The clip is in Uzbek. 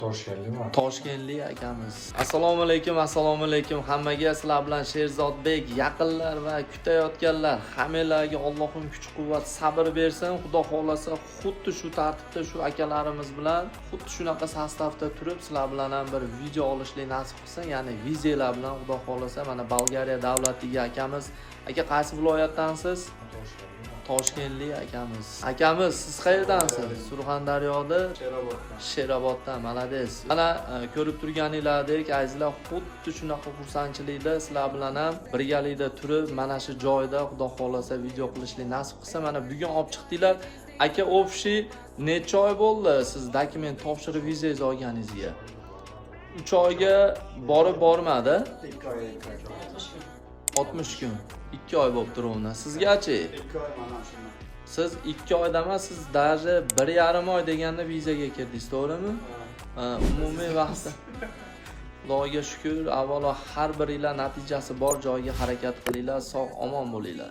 Toshkentlikman. Toshkentlik akamiz. Assalomu alaykum, assalomu alaykum hammaga. Sizlar bilan Sherzodbek, yaqinlar va kutayotganlar. Hammanglarga Allohim kuch-quvvat, sabr bersin. Xudo xohlasa, xuddi shu tartibda shu akalarimiz bilan xuddi shunaqa состав da turib, sizlar bilan ham bir video olishlik nasib qilsin. Ya'ni vizalar bilan, Xudo xohlasa, mana Bolgariya davlatiga akamiz. Aka, qaysi viloyatdansiz? Toshkentlikman. Toshkentlik akamiz. Akamiz, siz qayerdansiz? Surxondaryoda. Sheroboddan. Sheroboddan, молодец. Mana ko'rib turganinglardek, azizlar, xuddi shunaqa xursandchilikda sizlar bilan ham birgalikda turib, mana shu joyda, Xudo xohlasa, video qilishlik nasib qilsa, mana bugun olib chiqdinglar. Aka, общий necha oy bo'ldi siz dokument topshirib, vizangizni olganingizga? 3 oyga borib bormadi? 2 oy, 2 oy. 60 kun. 2 oy bo'lib turibdi. Sizgachi? 2 oy mana shundan. Siz 2 oyda emas, siz даже 1,5 oy deganda vizaga kirdingiz, to'g'rimi? Ha, umumiy vaqti. Xudoga shukur, avvalo har biringlar natijasi bor joyga harakat qilinglar, sog' omon bo'linglar.